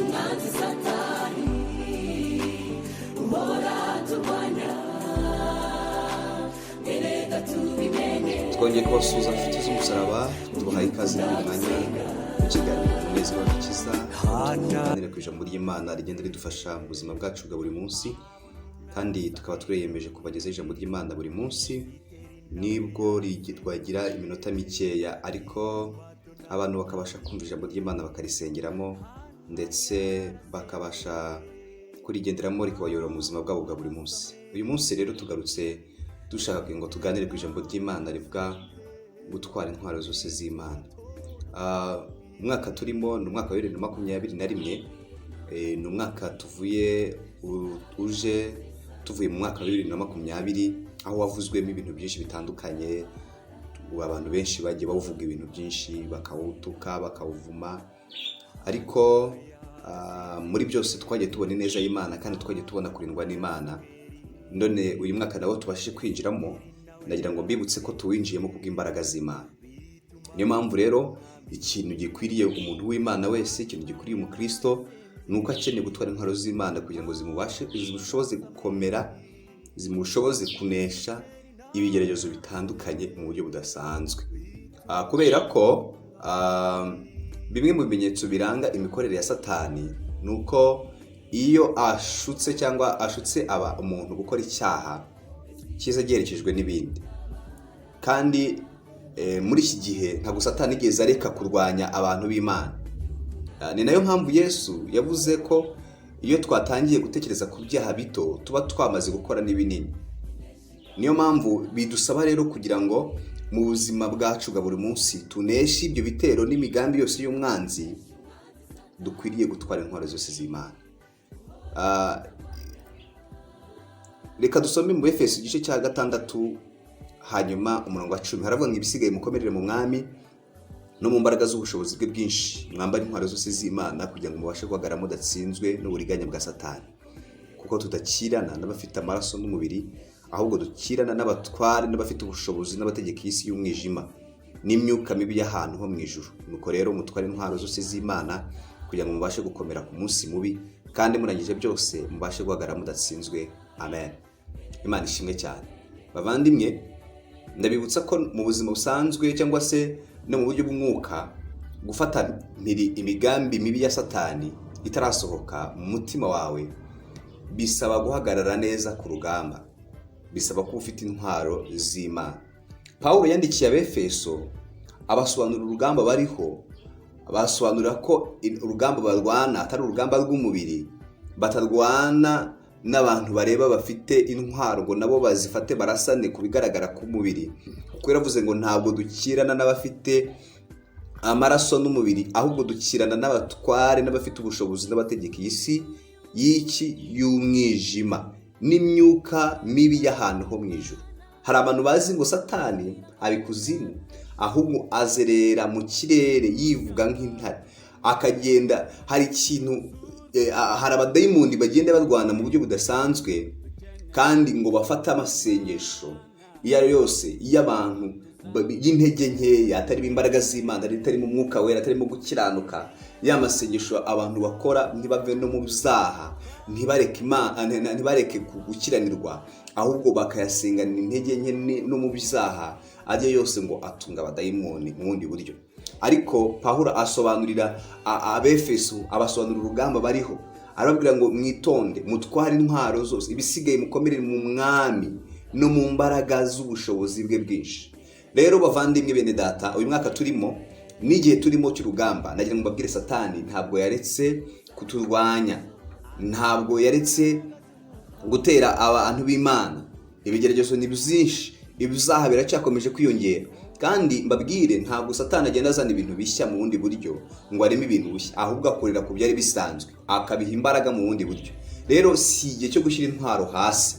Umwanzi Satani uhora turwanya, mwene tubimenye. Twongeye kubasuhuza, inshuti z'umusaraba. Tubahaye ikaze muri uyu mwanya mu kiganiro Umunezero w'Agakiza. Tuganire ku ijambo ry'Imana rigenda ridufasha mu buzima bwacu bwa buri munsi, kandi tukaba twiyemeje kubagezaho ijambo ry'Imana buri munsi, nibwo twagira iminota mikeya, ariko abantu bakabasha kumva ijambo ry'Imana, bakarisengeramo, ndetse bakabasha kurigenderamo, rikabayobora mu buzima bwabo bwa buri munsi. Uyu munsi rero tugarutse dushaka ngo tuganire ku ijambo ry'Imana rivuga gutwara intwaro zose z'Imana. Umwaka turimo ni umwaka wa 2021. Ni umwaka tuvuye uje tuvuye mu mwaka wa 2020, aho wavuzwemo ibintu byinshi bitandukanye. Ubu abantu benshi bagiye bawuvuga ibintu byinshi, bakawutuka, bakawuvuma, ariko muri byose twagiye tubona ineza y'Imana kandi twagiye tubona kurindwa n'Imana. None uyu mwaka nawo tubashije kwinjiramo, ndagira ngo mbibutse ko tuwinjiyemo kubw'imbaraga z'Imana. Niyo mpamvu rero ikintu gikwiriye umuntu w'Imana wese, ikintu gikwiriye umukristo, ni uko akeneye gutwara intwaro z'Imana kugira ngo zimubashe, zimushoboze gukomera, zimushoboze kunesha ibigeragezo bitandukanye mu buryo budasanzwe. Kubera ko bimwe mu bimenyetso biranga imikorere ya Satani ni uko iyo ashutse cyangwa ashutse aba umuntu gukora icyaha cyiza giherekejwe n'ibindi. Kandi muri iki gihe ntabwo Satani yigeze areka kurwanya abantu b'Imana. Ni nayo mpamvu Yesu yavuze ko iyo twatangiye gutekereza ku byaha bito, tuba twamaze gukora n'ibinini. Niyo mpamvu bidusaba rero kugira ngo mu buzima bwacu bwa buri munsi tuneshe ibyo bitero n'imigambi yose y'umwanzi, dukwiriye gutwara intwaro zose z'Imana. Reka dusome mu Efeso igice cya 6, hanyuma umurongo wa 10. Haravuga ngo: "Ibisigaye mukomerere mu Mwami no mu mbaraga z'ubushobozi bwe bwinshi, mwambare intwaro zose z'Imana kugira ngo mubashe guhagarara mudatsinzwe n'uburiganya bwa Satani, kuko tudakirana n'abafite amaraso n'umubiri, ahubwo dukirana n'abatware n'abafite ubushobozi n'abategeka isi y'umwijima n'imyuka mibi y'ahantu ho mu ijuru. Nuko rero mutware intwaro zose z'Imana kugira ngo mubashe gukomera ku munsi mubi, kandi murangije byose mubashe guhagarara mudatsinzwe." Amen. Imana ishimwe cyane. Bavandimwe, ndabibutsa ko mu buzima busanzwe cyangwa se no mu buryo bw'umwuka, gufata mpiri imigambi mibi ya Satani itarasohoka mu mutima wawe bisaba guhagarara neza ku rugamba, bisaba kuba ufite intwaro z'Imana. Pawulo yandikiye Abefeso, abasobanurira urugamba bariho, abasobanurira ko urugamba barwana atari urugamba rw'umubiri, batarwana n'abantu bareba bafite intwaro ngo nabo bazifate barasane ku bigaragara ku mubiri, kuko yaravuze ngo ntabwo dukirana n'abafite amaraso n'umubiri, ahubwo dukirana n'abatware n'abafite ubushobozi n'abategeka iyi si y'iki y'umwijima n'imyuka mibi y'ahantu ho mu ijuru. Hari abantu bazi ngo Satani ari kuzimu, ahubwo azerera mu kirere yivuga nk'intare, akagenda. Hari ikintu hari abadayimoni bagenda barwana mu buryo budasanzwe, kandi ngo bafate amasengesho iyo ari yo yose y'abantu y'intege nkeya, atarimo imbaraga z'Imana, atarimo Umwuka Wera, atarimo gukiranuka. Ya masengesho abantu bakora ntibave no mu byaha, ntibareke Imana, ntibareke gukiranirwa, ahubwo bakayasenganira intege nke no mu byaha, ajya yose ngo atunga abadayimoni mu bundi buryo. Ariko Pawulo asobanurira Abefeso, abasobanurira urugamba bariho, arababwira ngo: "Mwitonde, mutware intwaro zose, ibisigaye mukomere mu Mwami no mu mbaraga z'ubushobozi bwe bwinshi." Rero bavandimwe, bene data, uyu mwaka turimo n'igihe turimo cy'urugamba. Nagira ngo mbabwire, Satani ntabwo yaretse kuturwanya, ntabwo yaretse gutera abantu b'Imana. Ibigeragezo ni byinshi, ibyaha biracyakomeje kwiyongera. Kandi mbabwire, ntabwo Satani agenda azana ibintu bishya mu bundi buryo ngo areme ibintu bishya, ahubwo akorera ku byari bisanzwe akabiha imbaraga mu bundi buryo. Rero si igihe cyo gushyira intwaro hasi,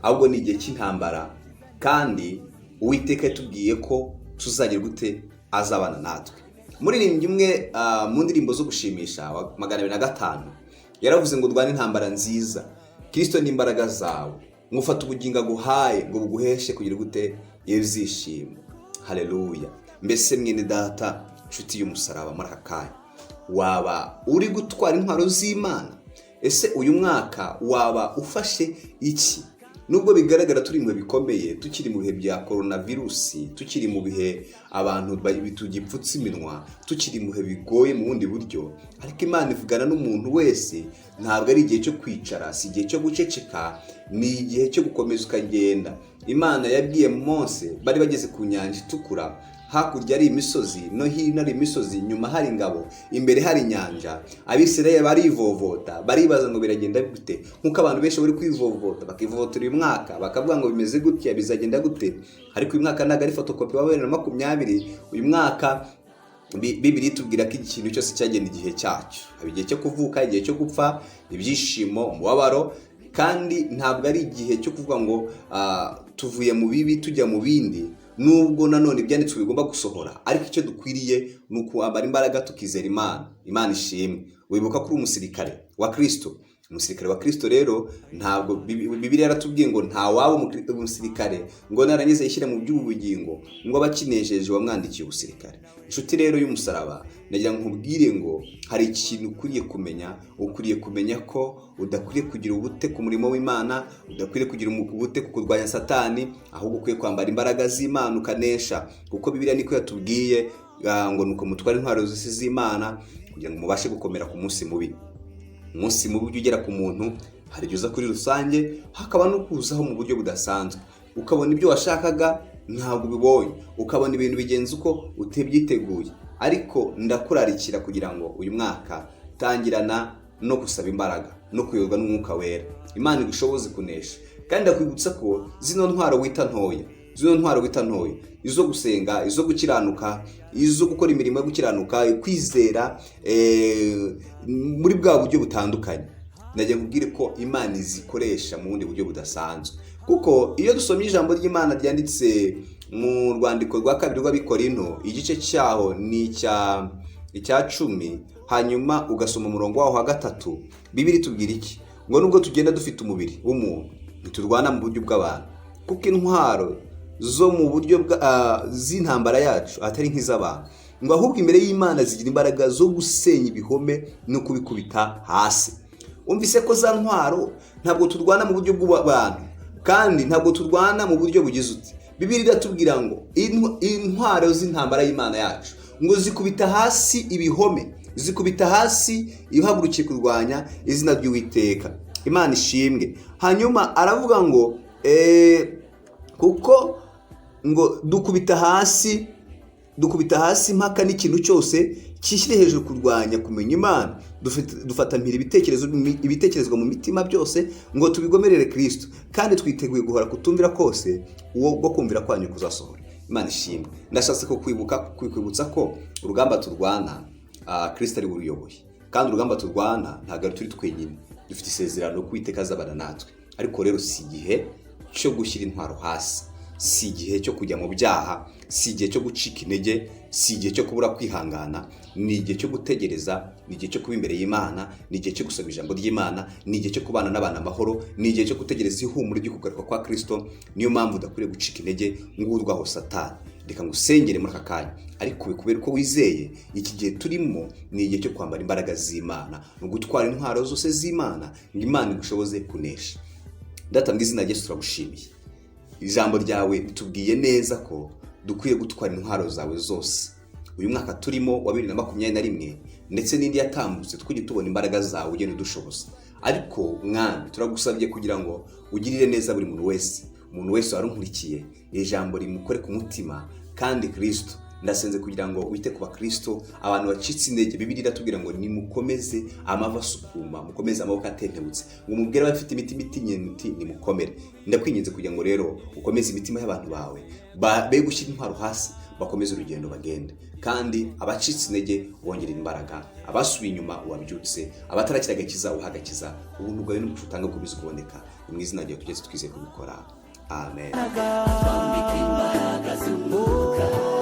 ahubwo ni igihe cy'intambara. Kandi Uwiteka yatubwiye ko tuzagira gute? Azabana natwe. Umuririmbyi umwe mu ndirimbo zo gushimisha wa 205 yaravuze ngo: "Urwane intambara nziza, Kirisito ni imbaraga zawe, ngo ufate ubugingo aguhaye ngo buguheshe kugira gute? Ibyishimo." Haleluya! Mbese mwene data, nshuti y'umusaraba, muri aka kanya Waba uri gutwara intwaro z'Imana? Ese uyu mwaka waba ufashe iki? Nubwo bigaragara turi mu bihe bikomeye, tukiri mu bihe bya coronavirus, tukiri mu bihe abantu tugipfutse iminwa, tukiri mu bihe bigoye mu bundi buryo, ariko Imana ivugana n'umuntu wese. Ntabwo ari igihe cyo kwicara, si igihe cyo guceceka, ni igihe cyo gukomeza ukagenda. Imana yabwiye Mose, bari bageze ku Nyanja Itukura, hakurya ari imisozi, no hino ari imisozi, nyuma hari ingabo, imbere hari inyanja. Abisirayeli barivovota, baribaza ngo biragenda gute? Nk'uko abantu benshi bari kwivovota, bakivovotera uyu mwaka, bakavuga ngo bimeze gutya, bizagenda gute? Ariko uyu mwaka ntabwo ari fotokopi wa 2020. Uyu mwaka Bibiliya itubwira ko ikintu cyose cyagenda igihe cyacyo. Haba igihe cyo kuvuka, igihe cyo gupfa, ibyishimo, umubabaro. Kandi ntabwo ari igihe cyo kuvuga ngo tuvuye mu bibi tujya mu bindi, nubwo nanone ibyanditswe bigomba gusohora. Ariko icyo dukwiriye ni ukwambara imbaraga, tukizera Imana. Imana ishimwe. Wibuka ko uri umusirikare wa Kirisito. Umusirikare wa Kirisito rero, ntabwo Bibiliya yaratubwiye ngo nta waba umusirikare ngo narangiza yishyire mu by'ubugingo ngo abe akinejeje wamwandikiye ubusirikare. Inshuti rero y'umusaraba, nagira ngo nkubwire ngo hari ikintu ukwiriye kumenya. Ukwiriye kumenya ko udakwiriye kugira ubute ku murimo w'Imana, udakwiriye kugira ubute ku kurwanya Satani, ahubwo ukwiye kwambara imbaraga z'Imana ukanesha, kuko Bibiliya niko yatubwiye ngo nuko mutware intwaro zose z'Imana kugira ngo mubashe gukomera ku munsi mubi. Umunsi mubi ujya ugera ku muntu, hari igihe uza kuri rusange, hakaba no kuzaho mu buryo budasanzwe, ukabona ibyo washakaga ntabwo ubibonye, ukabona ibintu bigenze uko utabyiteguye. Ariko ndakurarikira kugira ngo uyu mwaka tangirana no gusaba imbaraga no kuyoborwa n'Umwuka Wera, Imana igushoboze kunesha. Kandi ndakwibutsa ko zino ntwaro wita ntoya, zino ntwaro wita ntoya, izo gusenga, izo gukiranuka, izo gukora imirimo yo gukiranuka, kwizera muri bwa buryo butandukanye, nagira nkubwire ko Imana izikoresha mu bundi buryo budasanzwe. Kuko iyo dusomye ijambo ry'Imana ryanditse mu rwandiko rwa kabiri rw'Abikorinto, igice cyaho ni icya 10, hanyuma ugasoma umurongo waho wa 3, Bibiliya itubwira iki? Ngo nubwo tugenda dufite umubiri w'umuntu, ntiturwana mu buryo bw'abantu, kuko intwaro zo mu buryo z'intambara yacu atari nk'iz'abantu, ngo ahubwo imbere y'Imana zigira imbaraga zo gusenya ibihome no kubikubita hasi. Umvise ko za ntwaro ntabwo turwana mu buryo bw'abantu, kandi ntabwo turwana mu buryo bugize uti. Bibiliya iratubwira ngo intwaro z'intambara y'Imana yacu ngo zikubita hasi ibihome, zikubita hasi ihagurukiye kurwanya izina ry'Uwiteka. Imana ishimwe. Hanyuma aravuga ngo kuko ngo dukubita hasi impaka n'ikintu cyose cyishyire hejuru kurwanya kumenya Imana, dufata mpiri ibitekerezo, ibitekerezwa mu mitima byose ngo tubigomerere Kirisito, kandi twiteguye guhora kutumvira kose uwo bwo kumvira kwanyu kuzasohora. Imana ishimwe. Ndashatse kukwibuka, kukwibutsa ko urugamba turwana Kirisito ari we uruyoboye, kandi urugamba turwana ntabwo ari turi twenyine. Dufite isezerano ko Uwiteka azabana natwe. Ariko rero si igihe cyo gushyira intwaro hasi, si igihe cyo kujya mu byaha, si igihe cyo gucika intege, si igihe cyo kubura kwihangana. Ni igihe cyo gutegereza, ni igihe cyo kuba imbere y'Imana, ni igihe cyo gusoma ijambo ry'Imana, ni igihe cyo kubana n'abantu amahoro, ni igihe cyo gutegereza ihumure ryo kugaruka kwa Kirisito. Niyo mpamvu udakwiriye gucika intege ngo urwaho Satani. Reka ngusengere muri aka kanya, ariko bikubere uko wizeye. Iki gihe turimo ni igihe cyo kwambara imbaraga z'Imana, ni ugutwara intwaro zose z'Imana ngo Imana igushoboze kunesha. Data, mu izina rya Yesu turagushimiye. Ijambo ryawe ritubwiye neza ko dukwiye gutwara intwaro zawe zose. Uyu mwaka turimo wa 2021 ndetse n'indi yatambutse, twujye tubona imbaraga zawe ugenda udushoboza. Ariko Mwami, turagusabye kugira ngo ugirire neza buri muntu wese, umuntu wese wari unkurikiye, iri jambo rimukore ku mutima. Kandi Kirisito, ndasenze kugira ngo wite ku bakristo, abantu bacitse intege. Bibiliya iratubwira ngo nimukomeze amavi asukuma, mukomeze amaboko atentebutse, ngo mubwire abafite imitima itinye muti nimukomere. Ndakwinginze kugira ngo rero ukomeze imitima y'abantu bawe, be gushyira intwaro hasi, bakomeze urugendo bagende. Kandi abacitse intege wongerera imbaraga, abasubiye inyuma ubabyutse, abatarakira agakiza uha agakiza. Ubuntu bwawe n'umuco utanga bukomeze kuboneka. Ni mu izina ryawe tugeze twizeye kubikora, amen. Twambika imbaraga z'umwuka.